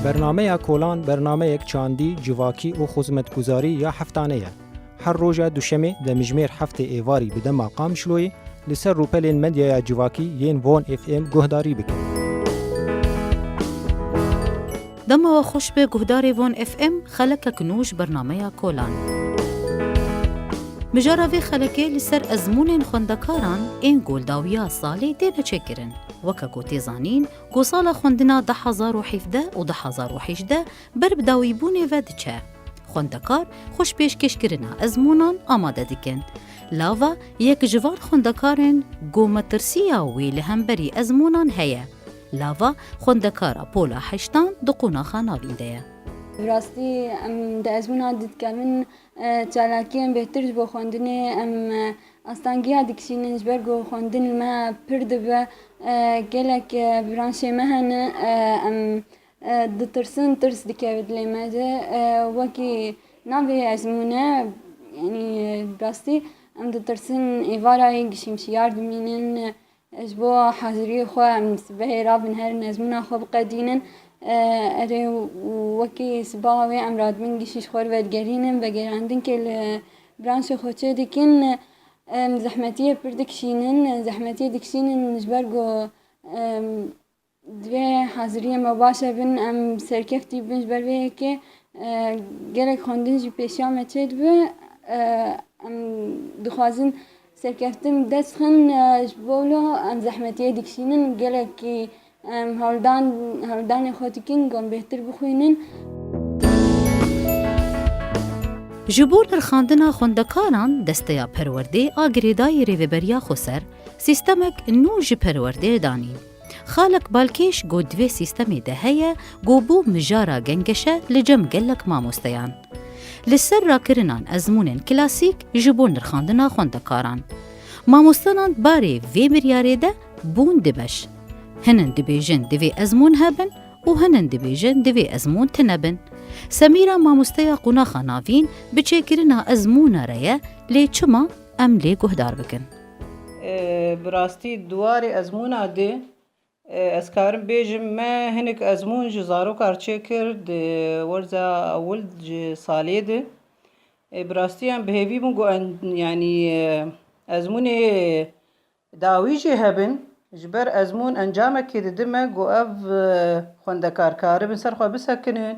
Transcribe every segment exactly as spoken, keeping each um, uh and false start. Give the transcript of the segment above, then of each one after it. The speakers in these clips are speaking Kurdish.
Bernameya Kolan bernameyek çandî, civakî û xizmetguzarî ya heftane ye. Her roja duşemê demjimêr heftê êvarî bi dema Qamişloyê li ser rûpelên medyaya civakî yên Von F M guhdarî bikin. Dema we xweş be guhdarê Von F M, xelekek nû ji bernameya Kolan. Mijara vê xelekê li ser ezmûnên xwendekaran ên ku li dawiya salê têne çêkirin. Weke ku tê zanîn, ku sala xwendina du hezar û hevdeh û du hezar û hejdeh ber bi dawîbûnê ve diçe. Xwendekar xwe ji pêşkêşkirina ezmûnan amade dikin. Lava yek ji van xwendekarên ku metirsiya wî li hemberî ezmûnan heye. Lava xwendekara pola heştan di qonaxa navîn de ye. Bi rastî em di ezmûna dikevin, e, çalakiyên bêhtir ji bo xwendinê, em, e, astangiya dikişînin, ji ber ku xwendin li me pir dibe, e, gelek, e, branşê me hene, e, em, e, ditirsin, tirs dikeve dilê me de. E, wekî navê ezmûne, yanî, e, bi rastî em ditirsin êvara yê gişî şiyar dimînin, e, ji bo haziriyê xwe em sibehê rabin herin ezmûna xwe biqedînin. E, erê, û wekî sibeha wê em radibin gişî ji xwe re vedigerînin, vegerandinkê li branşê xwe çê dikin. Em zehmetiyê pir dikişînin, zehmetiyê dikişînin ji ber ku, em, Divê haziriyê me baş hebin, em serkeftî bin ji ber vê yekê, e, gelek xwendin jî pêşiya me çêdibe. E, em dixwazin serkeftin dest xin, e, ji bo wilo em zehmetiyê dikişînin, gelekî em hewldan, hewldanê xwe dikin ku em bêhtir bixwînin. Ji bo nirxandina xwendekaran, Desteya Perwerdê a girêdayî Rêveberiya Xweser sîstemek nû ji perwerdê danî. Xalek balkêş ku di vê sîstemê de heye, ku bû mijara gengeşe li cem gelek mamosteyan. Li ser rakirinan ezmûnên klasîk ji bo nirxandina xwendekaran. Mamostenan barê vê biryarê de bûn di beş. Hinin dibêjin divê ezmûn hebin û hinin dibêjin divê ezmûn tune bin. Semîra mamosteya qonaxa navîn bi çêkirina ezmûna re ye, lê çima em lê guhdar bikin? E, bi rastî di warê ezmûna de, e, ez karim bêjim, me hinek ezmûn ji zarokar çêkir di werza ewil ji salê de. E, bi rastî em bi hêvî bûn ku en, yanî, e, ezmûnê dawî jî hebin, ji ber ezmûn encamekê dide me ku ev, e, xwendekar karibin ser xwe bisekinin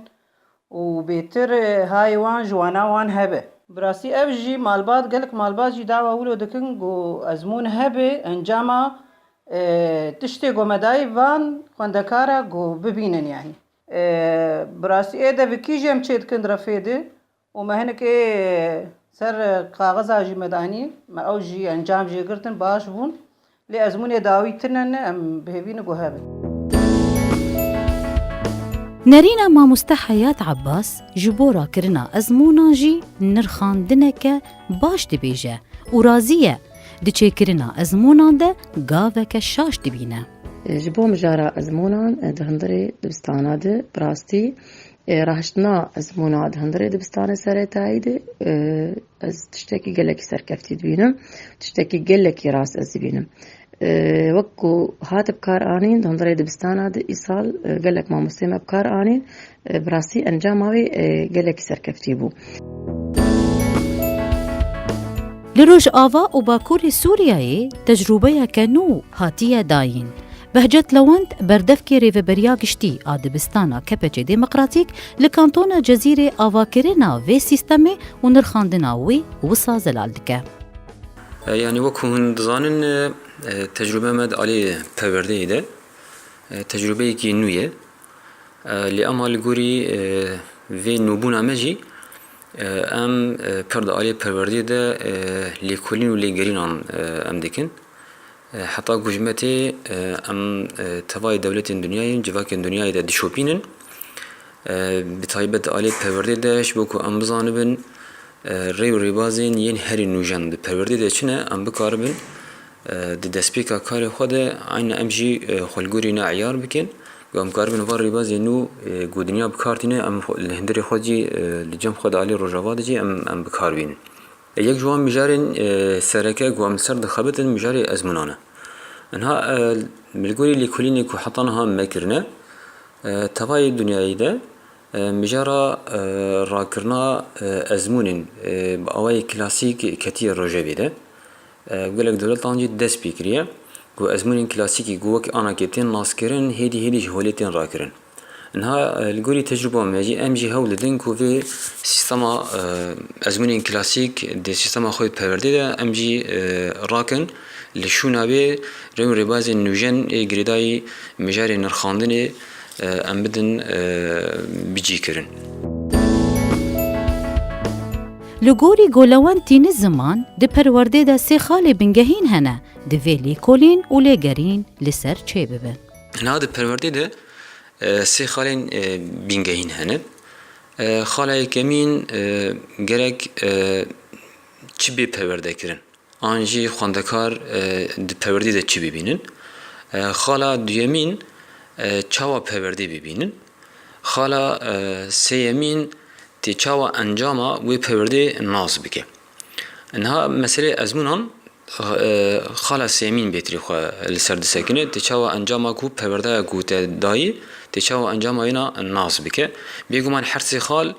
û bêtir, e, hayê wan ji wana wan hebe. Bi rastî ev jî malbat, gelek malbat jî dawa wilo dikin ku ezmûn hebe, encama, e, tiştê ku me dayî van xwendekara ku bibînin yanî. E, bi rastî ê devikî jî em çêdikin di refê de û me hinek ê ser kaxiza jî me danî, me ew jî encam jê girtin, baş bûn. Lê ezmûnê dawî tune ne, em bi hêvî ne ku hebin. Nerîna mamoste Heyat Abbas ji bo rakirina ezmûnan jî nirxandineke baş dibêje û razî ye, di çêkirina ezmûnan de gaveke şaş dibîne. Ji bo mijara ezmûnan di hundirê dibistana de bi rastî, e, rahiştina ezmûna di hundirê dibistanê seretayî de, e, ez tiştekî gelekî serkeftî dibînim, tiştekî gelekî rast ez dibînim. E, wek ku hate bi kar anîn, di hundirê dibistana de îsal, e, gelek mamosteyê me bi kar anîn, e, bi rastî encama wê, e, gelekî serkeftî bû. Li Rojava û Bakurê Sûriyeyê tecrûbeyeke nû hatiye dayîn. Behcet Lewend, berdevkê Rêveberiya Giştî a Dibistana Kepeçê Demokratîk, li Kantona Cezîrê avakirina vê sîstemê û nirxandina wî wisa zelal dike. E, yanî wekî hûn dizanin, e, e, tecrûbe me di alî perwerdeyê de, e, tecrûbeyekî nû ye. E, lê ema li gorî, e, vê nûbûna me jî, e, em, e, per di alî perwerdeyê de, e, lêkolîn û lêgerînan, e, em dikin. E, heta ku ji me tê, e, em, e, tevayê dewletên dinyayê, civakên dinyayê de dişopînin. E, bi taybet di alê perwerdê de ji bo ku em bizanibin, e, rê û rêbazên yên herî nûjen di perwerdê de çi ne, em bikaribin, e, di destpêka karê xwe de eyna em jî, e, xwe li gorî ne eyar bikin. Ku em karibin van rêbazên nû, e, ku dinya bi kar tîne, em xwe, li hundirê xwe jî, e, li cem xwe di alê Rojava de jî em, em bi kar bînin. Yek ji wan mijarên, e, sereke ku em li ser dixebitin mijarê ezmûnan e. Niha, e, li gorî lêkolînê ku heta niha me kirine, E, tevayê dinyayê de, e, mijara, e, rakirina, e, ezmûnên, e, bi awayê klasîk ketiye rojevê de. E, gelek dewletan jî dest pê kiriye ku ezmûnên klasîkî ku wek anakê tên naskirin, hêdî hêdî ji holê tên rakirin. Niha, e, li gorî tecrûba me jî, em jî hewl didin ku vê sîstema, e, ezmûnên klasîk di sîstema xwe yê perwerdê de em jî, e, rakin. Li şûna wê rê û rêbazên nûjen ê girêdayî mijarê nirxandinê, e, em bidin, e, bicîkirin. Li gorî Golewentî Niziman di perwerdê de sê xalê bingehîn hene, divê lêkolîn û lêgerîn li ser çêbibe. Niha di perwerdê de, e, sê xalên, e, bingehîn hene. E, xala yekemîn, e, gerek, e, çi bê perwerdekirin? An jî xwendekar, e, di perwerdê de çi bibînin? E, xala duyemîn, e, çawa perwerdê bibînin? Xala, e, sêyemîn tê çawa encama wê perwerdê nas bike? Niha meselê ezmûnan, e, xala sêyemîn bêtirî xwe li ser disekine, tê çawa encama ku perwerdeya ku te dayî, tê çawa encama wêna nas bike? Bêguman her sê xal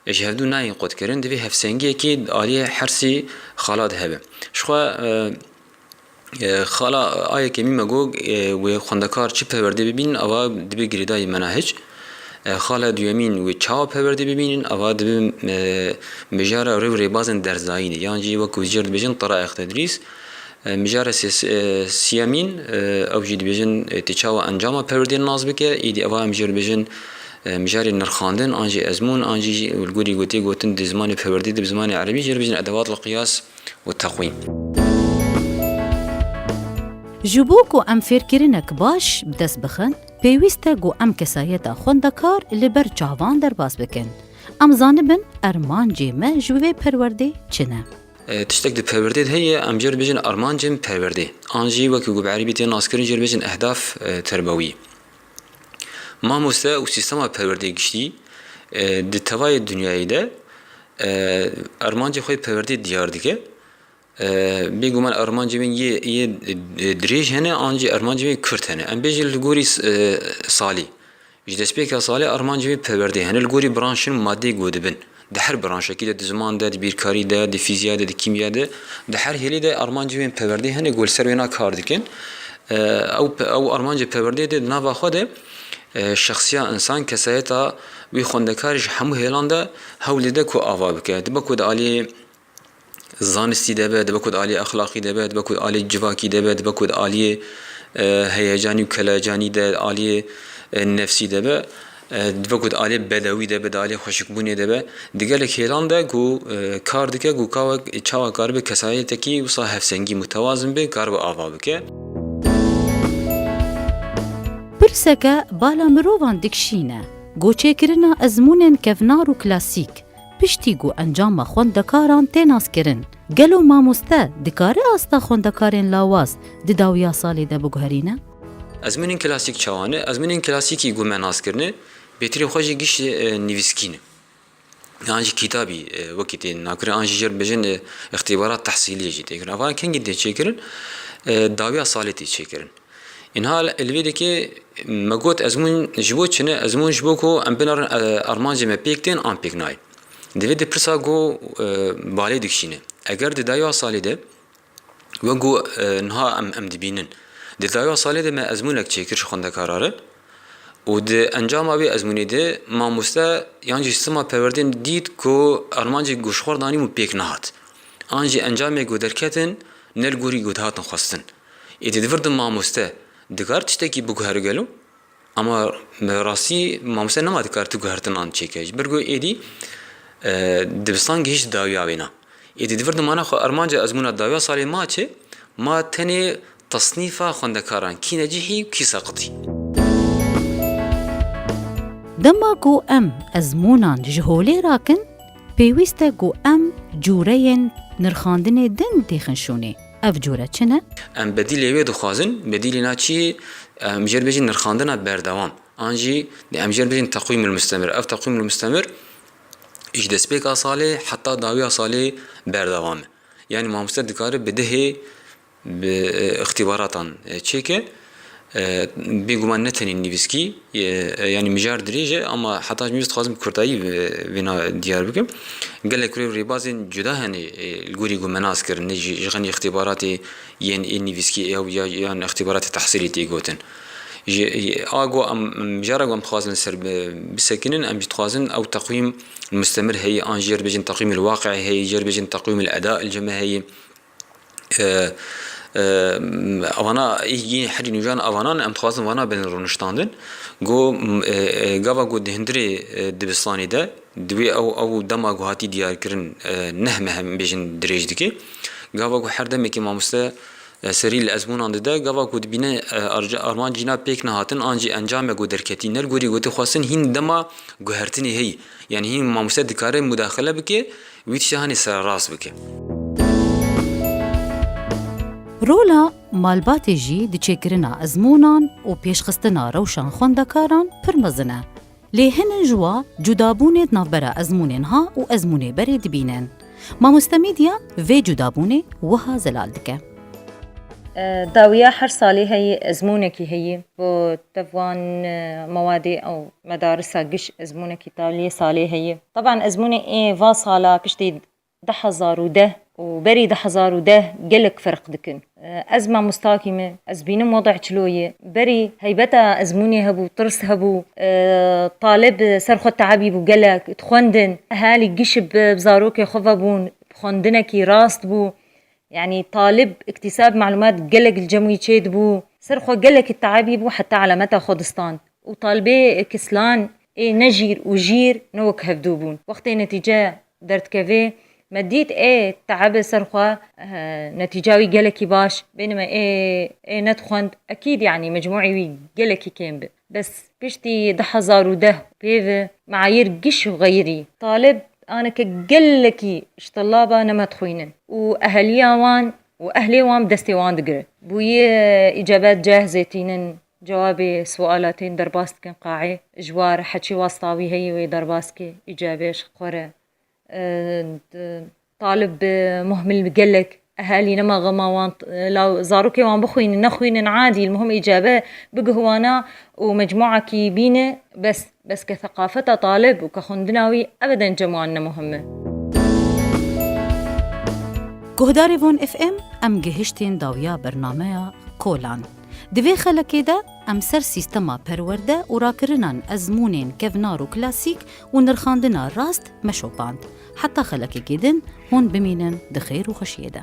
ji hevdû nayên qutkirin, divê hevsengiyekî di aliyê her sê xala de hebe. Jixwe, e, e, xala a yekemî me got, e, wê xwendekar çi perwerdê bibînin, ava dibe girêdayî menahic. E, xala duyemîn wê çawa perwerdê bibînin, ava dibe, e, mijara rê û rêbazên derzdayînê, yan jî wek ku jêr dibêjin teraîq tedrîs. E, mijara sê-, e, siyemîn, e, ew jî dibêjin, e, tê çawa encama perwerdê nas bike, êdî eva em jê re dibêjin, e, mijarê nirxandin, an jî ezmûn, an jî li gorî gotê gotin di zimanê perwerdê de bi zimanê erebî jê re dibêjin edewat li qiyas û teqwîm. Ji bo ku em fêrkirinek baş bi dest bixin, pêwîst e ku em kesayeta xwendekar li ber çavan derbas bikin. Em zanibin ermancê me ji wê perwerdê çi ne. E, tiştek di perwerdê de heye, em jê re dibêjin armancên perwerdê. An jî wekî ku bi erebî tê naskirin jê re dibêjin ehdaf, e, terbewî. Mamoste û sîstema perwerdê giştî, e, di tevayê dinyayê de, e, armancê xwe yê perwerdê diyar dike. E, bêguman armancê wên yê, yê, e, dirêj hene, an jî armancê wên kurt hene. Em bêjin li gorî s-, e, salî. Ji destpêka salê armancê wê perwerdê hene, li gorî branşên û madeyê ku dibin. Di her branşekî de, di ziman de, di bîrkarî de, di fîziya de, di kîmya de, di her hêlê de armancê wê perwerdê hene ku li ser wêna kar dikin. E, ew pe-, ew armancê perwerdê de di nava xwe de, e, şexsiya însan, kesayeta wî xwendekar ji hemû hêlan de hewl dide ku ava bike. Dibe ku di aliyê zanistî de be, dibe ku di aliyê exlaqî de be, dibe ku di aliyê civakî de be, dibe ku di aliyê, e, heyecanî û kelecanî de, aliyê, e, nefsî de be, e, dibe ku di aliyê bedewî de be, di aliyê xweşikbûnê de be, di gelek hêlan de ku, e, kar dike ku kawa-, çawa karibe kesayetekî wisa hevsengî mutewazin be, karibe ava bike. Pirseke bala mirovan dikşîne, ku çêkirina ezmûnên kevnar û klasîk, piştî ku encama xwendekaran tê naskirin, gelo mamoste dikare asta xwendekarên lawaz di dawiya salê de biguherîne? Ezmûnên klasîk çawa ne? Ezmûnên klasîkî ku me nas kirine, bêtirê xwe jî giş, e, nivîskî ne. An jî kitabî, e, wekî tê nakirin, an jî jê re dibêjin, e, îxtîbarat tehsîliyê jî tê kirin. Ava kengî tê çêkirin? E, dawiya salê tê çêkirin. Înha li vê dekê me got ezmûn ji bo çi ne? Ezmûn ji bo ku em binerin, e, armancê me pêk tên an pêk nayê. Di vê de pirsa ku, e, balê dikişîne. Eger di dawiya salê de, wek ku, e, niha em, em dibînin, di dawiya salê de me ezmûnek çêkir ji xwendekara re û di encama wê ezmûnê de mamoste yan jî sima perwerdên dît ku armancê ku ji xwe re danîbû pêk nehat. An jî encamê ku derketin ne li gorî ku dihatin xwestin. Êdî di vir de mamoste dikar tiştekî biguhere gelo? Ama bi rastî mamoste nema dikar tu guhertinan çêke. Ji ber ku êdî, e, dibistan gihîşt dawiya wêna. Êdî di vir de mana xwe armanca ezmûna dawiya salê ma çi? Ma tenê tesnîfa xwendekaran kî necihî û kî seqitî. Dema ku em ezmûnan ji holê rakin, pêwîst e ku em cûreyên nirxandinê din dêxin şûnê. Ev cûre çi ne? Em bedîlê wê dixwazin, bedîlê na çi? Em jê re bêjin nirxandina berdewam. An jî em jê re bêjin teqwîmul mustemir. Ev teqwîmul mustemir ji destpêka salê heta dawiya salê berdewam e. Yanî mamoste dikare bi dihê bi, e, îxtîbaratan, e, çêke. E, bêguman ne tenê nivîskî, e, e, yanî mijar dirêj e, ama heta ji min dixwazim bi kurdayî vê-, vêna diyar bikim. Gelek rê û rêbazên cuda hene, e, li gorî ku me nas kirin, ne jî ji xenî îxtîbaratê yên ê nivîskî ew ya, yan îxtîbaratê tehsîlî tê gotin. Ji, e, a ku em, em mijara ku em dixwazin li ser bi-, bisekinin, em jî dixwazin ew teqwîm mustemir heye, an jî jê re bêjin teqwîmil waqi'ê heye, jê re bêjin teqwîmil eda il ceme heye. E, e, evana, yê herî nûjan evanan em dixwazin vana bên rûniştandin. Ku, e, e, gava ku di hundirê, e, dibistanê de, di wê ew, ew dema ku hatî diyarkirin, e, neh meh em bêjin dirêj dike. Gava ku her demekî mamoste, e, serî li ezmûnan dide, gava ku dibîne, e, arca-, armancîna pêk nehatin, an jî encame ku derketî ne li gorî ku tê xwestin, hîn dema guhertinê heyî. Yanî hîn mamoste dikare mudaxele bike, wî tişta hanê sererast bike. Rola malbatê jî di çêkirina ezmûnan û pêşxistina rewşan xwendekaran pir mezin e. Lê hinin ji wa cudabûnê di navbera ezmûnên ha û ezmûnê berê dibînin. Mamoste Medya vê cudabûnê wiha zelal dike. Dawiya her salê heyî ezmûnekî heyî bo tev wan mewadê ew medarisa giş ezmûnekî taliyê salê heyî. Teban ezmûnê ê va sala piştî du hezar û deh û berî du hezar û deh gelek ferq dikin. Ez mamostakî me, ez bînim weda çilo ye. Berî heybeta ezmûnê hebû, tirs hebû, talib ser xwe teebî bû gelek, dixwendin. Ehalî giş bi zarokê xwe ve bûn, xwendinekî rast bû. Yanî talib îktîsab malûmat gelek li cem wî çêdibû. Ser xwe gelekî teebî bû heta elameta xwe distand. Û talibê kislan ê ne jîr û jîr ne wek hevdû bûn. Wextê netîce derdikevê me dît ê teebe ser xwe, eh, netîca wî gelekî baş. Bênime ê, ê nedixwend, ekîd yanî mecmûê wî gelekî kêm bi. Bes piştî du hezar û deh pê ve meayîr giş û xeyrî. Talib aneke gelekî ji tellaba nema dixwînin û eheliya wan û ehlê wan bi destê wan digire. Bûyî îcabet ceh zêtînin, cewabê sualatên derbas dikin qaê. Ji war heçî wasta wî heyî wê derbas ke, îcabê ji xwe re. Talib bi muhmil gelek, ehelî nema xema wan, law zarokê wan bixwînin, nexwînin adî, muhim îcabe bigihwana û mecmuakî bîne, bes, bes ke seqafeta talib û ke xwendina wî ebeden cem wan ne muhim e. Guhdarê Von F M, em gihiştên dawiya bernameya Kolan. Di vê xelekê de em ser sîstema perwerde û rakirinan ezmûnên kevnar û klasîk û nirxandina rast meşopand. Heta xelekekê din hûn bimînin di xêr û xweşiyê de.